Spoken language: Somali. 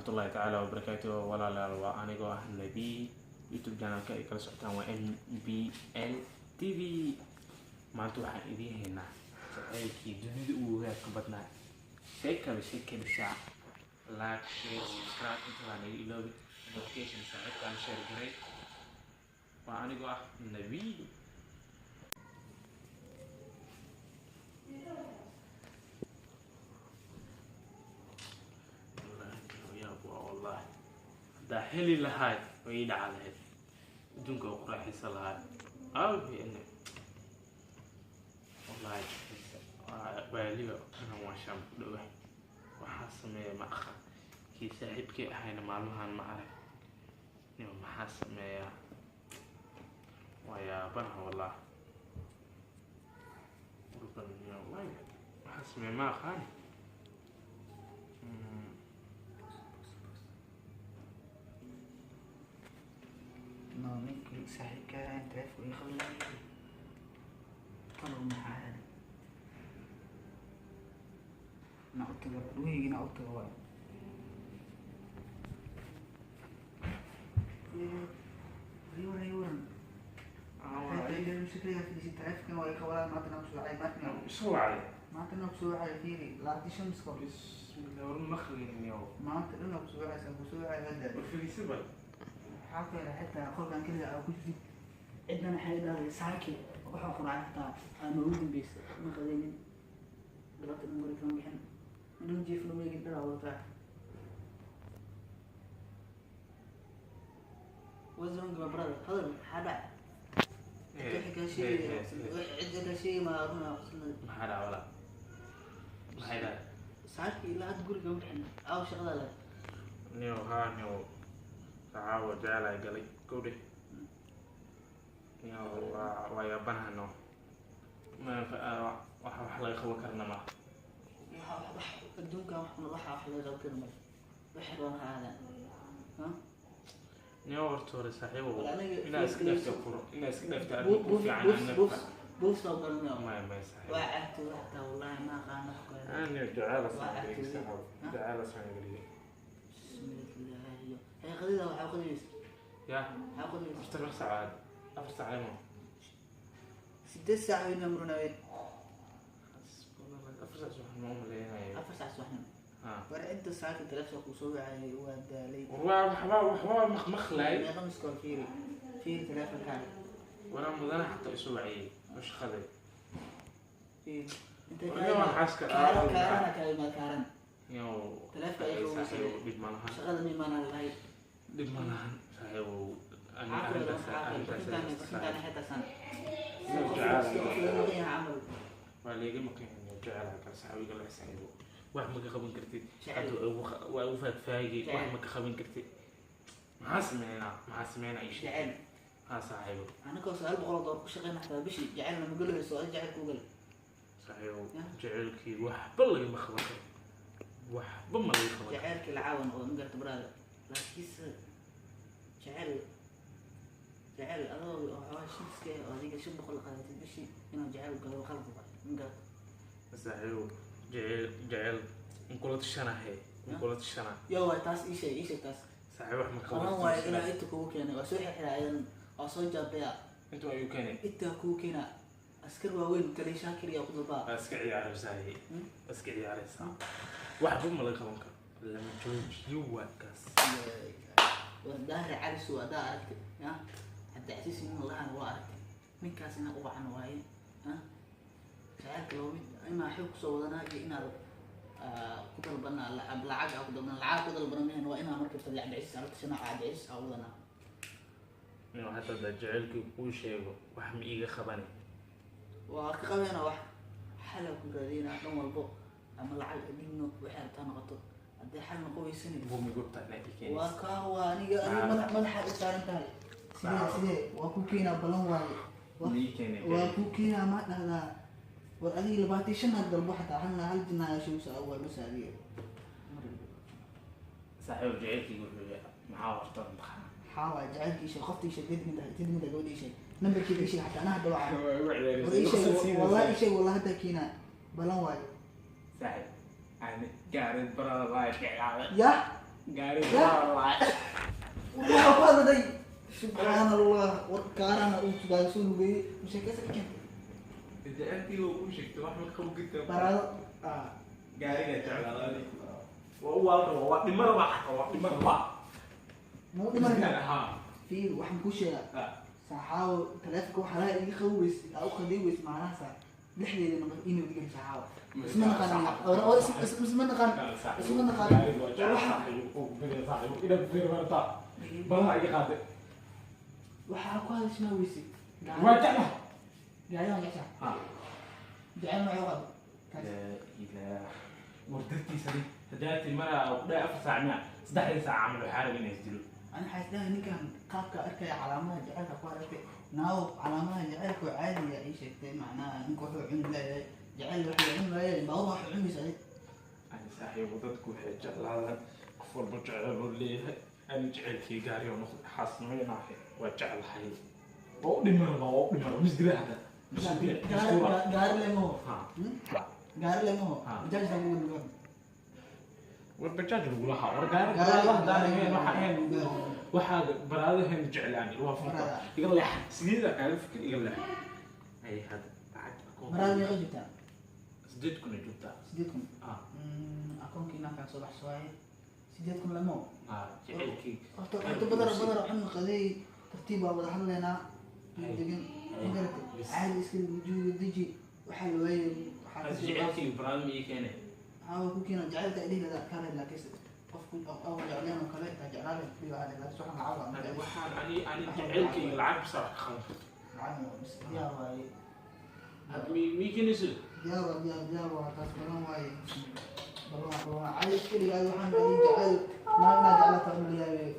Waraxmatullaahi tacaala wabarakaatuh. Walaalayaal, waa anigoo ah Nabi. YouTube channelka ay kala socotaan waa MBL TV. Maanta waxaan idiin haynaa jaceylkii dunida ugu wadaadka badnaa, sheekaba sheekada saac. Like, share, subscribe inta baa naga iloobi, notification saaxiibkaan share garay. Waa anigoo ah Nabi. Yaab waa wallahi, haddaa heli lahayd way ii dhaca lahayd, adduunka oo ku raaxaysan lahayd. Aabi wallahi waaliba inaan waashaan ku dhawahay. Waxaa sameeya ma aqa kii saaxiibkii ahayna maalmahan ma arag nima. Maxaa sameeyaa? Waa yaabanaha wallah. Urban waxaa sameeya ma aqaani. No, ninkii saaxiibkaa taleefonka ii qaban lahayd, talow maxaa helay? Na u tago lugahayga, na u tago waay. Waran, waran. Taleefonkan waa ii qabanaa maanta, na kusoo wacay maanta. Soo wacday? Maanta na kusoo wacay, fiiri, 25 miss call. Bismillah, war maqlin yow. Maanta dhan na kusoo wacaysaa, kusoo wacay hadda. War fariisi bay. Maxaa ku helay? Xitaa qolkan keliya aa ku jirtid, ciddan waxay dhahday saaki waxaa quracay, xitaa aa noogu dambeysay ma qadaynin, galabta dhan guri kama bixin, nin jiifna weygin, dhar aa wadataa. What's wrong, my brother? Hadal, maxaa dhacay? Cid kaa sheegay, cidda kaa sheegay ma runa qosnada. Maxaa dhaca walaa? Maxay dhahay? Saaki ilaa hadda guri kama bixin, aaw shaqada leh. Niyow, haa niyow, sacaawo jecelahay galay gowdhe. Niyow, waa yaabanahano. Ma wax wax laga qaban karna ma wax adduunkan wax waxa wax laga qaban karo male, waxay rabaan ha aadaan ha. Niyow, horta hore saaxiibow, Wal aniga inaa iska dhaafta kuro, inaa iska dhaafta arrin ku fiican annaga. Buufs baa garanaya. Maya saaxiib. Waa caagtooda xataa wallahi ma aqaano wax kale. Ah niyow, jecela Waa saan galiyay caagtooda. saaxiib, jecela saan galiyay. Bismillaahi, hee, qadida waxaa qadaysa? Ya. Maxaa qadaysa? 4 saacaad, 4 saac lemo. 8 saac weyna murnawe. 4 saac subax ma umaleynayo. 4 saac subaxnimo? Ha. War cidda saaka taleefonka kuu soo wacayay, waa daalay. War waa waxbaa waxbaa maqmaqlay. Meeqa miss call? Fiiri, fiiri taleefonkaaga. Waraa mudana xataa isu waciyey oo shaqaday. Fiiri intay War nin waa xaaska kaaran, kaarana kaa imaad, kaaran. Niyow. Taleefonka ay saaxiibow, qaboobsay. Dhib ma lahan. Shaqada ma imaanaa lahayd. Dhib ma lahan saaxiibow. Ani maxaa ku arrintaas maxaa arrintaas barkintaana xitaa san Niyow, qof jecelahay. laga maqan yahay camal. Waa layga maqan yahay niyow, jecelahay kale saaxiibiga la saaxiibo, wax ma ka qaban kartid. Jecel. Hadda waa igu faagfaagi, wax Jecel. ma ka qaban kartid. Maxaa sameynaa? Maxaa sameynaa? Ii sheeg. Jecel. Haa saaxiibo. Anagoo $900 ku shaqeyna xataa bishii, jecelna ma gelayso, adi jecel kuu galay. Saaxiibow, Ya. jecelkii waxba lagama qaban karo, waxba ma laga qaban karo. Jaceylkii lacaawa noqdo ma garata brother, laakiinse jecel jecel adoo waxoogaa shintiska ah oo adiga 500 qaadatid bishii inuu jecel galo qalad waay, ma garata? Saaxiibow, jecel jecel inkula tashanahe, inkula tashanaa. Yo, waay taas, ii sheeg, ii sheeg taas. Saaxiib, wax ma qaban qaban waayo kartid. Inaa inta kugu keenay waa soo xirxiraa ayadan, waa soo jaabeya. Intuu ayuu keenay. Intaa kugu keenaa askar waaweyn taliya Shaakir yaa ku dalbaa. Waa iska ciyaaraysaa. Hmm? Waa iska ciyaaraysaa, waxba ma laga qaban karo, lama joojiyo waa kaas. Waa Daahir Cali Suw haddaa aragtay ya Cabdicasiis nin lahan waa aragtay, ninkaas ina u wacan waaye ha. Jaceylka laba mid, inaa xoog kusoo wadanaa iyo inaad ku dalbanaa lacag, lacag aa ku dalbanaa, lacag ku dalbana mehen, waa inaa marka taliya Cabdicasiis ala tashanaa, Cabdicasiis aa wadanaa. Nin hadda haddaa jaceylkii kuu sheego, wax ma iiga qabani? Waa ka qabeena, wax xalaa ku raadinaa dhan walbo, ama lacag dhigno, waxay rabtaa noqoto, haddii xal noqo weysani. Bumigubta inaa ii waa keenaysa. Kaa waa aniga aniga madax madaxa i saaran tahay. Sidee sidee waa ku keenaa? Balan waaye. Ma ii keenay? Waa ku keenaa, ma dhahdaa? War adiga 25 aad dalbo xataa halna hal jinaa sheegayso waa bas adiga. Saaxiib, jaceylkii wuxuu yahay maxaa horta mataqaanaa? Maxaa waay jacaylka? Ii sheeg, qofta ii sheeg, did mida gabadha ii sheeg, nambarkeeda ii sheeg, xataa anaa hadda wacaa. War ii sheeg wallahi, ii sheeg wallahi, hadda keenaa, balan waaye. Saaxiib, ani gaarid barada baa jeclaaday. Yah. Gaariga waa Waxaa ku hadladay, subxaan Allah, war kaarana uu sugaayo soo lugeeyey masheekeysa ka keentay. Jaceylkii waa kuu sheegtay, wax ma qawgita. Baraado. Gaariga jeclaaday waa u waal rabaa, waa dhima rabaa, xataa waa dhima rabaa. Ma u dhimanaysaa? Haa. Fiir, waxaan kuu sheegaa, saaxaawo, taleefonka waxaa laga iga qabi weys aa u qadii weys macnaha saa lixdeeda nambar inuu dhigan. Saaxaawo, isma naqaan, isma naqaan, isma naqaan. Balaha iga qaade. Waxaa ku hadashnaa weyse. Waa jeclaha. Gaari waan jeclaa. Jecel noocee u qabo? Laa ilaah, war dartiisa ni hadaati maraa ku dhahay 4 saac miya, 3dii saac camal waxaa rabay inay isdilo. Ani waxaa isdhahay ninkan qaabka arkaya calaamadaha jaceylka ku arkay naawo, calaamadaha jaceylka oo caadiga ii sheegtay, macnaha ninka wuxuu cuni leeyahay jaceyl, wuxuu cuni waayay baabuur, waxuu cunaysa adig. Ani saaxiibo, dadku waxay jeclaadaan, qof walba jecel buu leeyahay. Ani jecelkii gaari oo noqday xaasmaynahay, waa jeclahay, waa u dhima rabaa, waa u dhima rabaa, misdila hadda misdila. Gaari lemaho. Ha. Gaari lemaho. Ha. Bajaajta ugu dhugan. War bajaaj lagula haa, war gaari baraadaha ahayn, waxa ahayn, waxaa baraadahayn jeclaani waa furta. Baraada. Iga leex sideeda kaaga fikir, iga leex ay hadda lacag. Baraada meeqa joogtaa? 8,000 ay joogtaa. 8,000? Ah. Akoonkii inaan soo baxso waaye, 8,000 lemo. Ah, jecelkii. Horta horta badar badar cun qaday, tartiib waa wada hadlaynaa. Ay. Degan. Ay. Magarata? Bis. Caadi iska juuga deji, waxaa la waayay waxaa As kasoo jecelkii baraada ma ii keenay? Waxaa ku keena jacaylka ay dhihi lahaa adkaa lahayd, laakiinse qofku oo jecleen oo kale taa jeclaan lahayd kuli waa laakiin waxaan lacag waa Ani waxaan ani jecelkayga lacag bisa wax ka qaban karto. Lacag waa bis, diyaar waaye. Hadda mii keenayso? Diyaar waa, diyaar, diyaar waa, taas balan waaye, balan balan. Caadi iska dhigaay, waxaan adii jacayl naag naa jeclaata u leeyahay.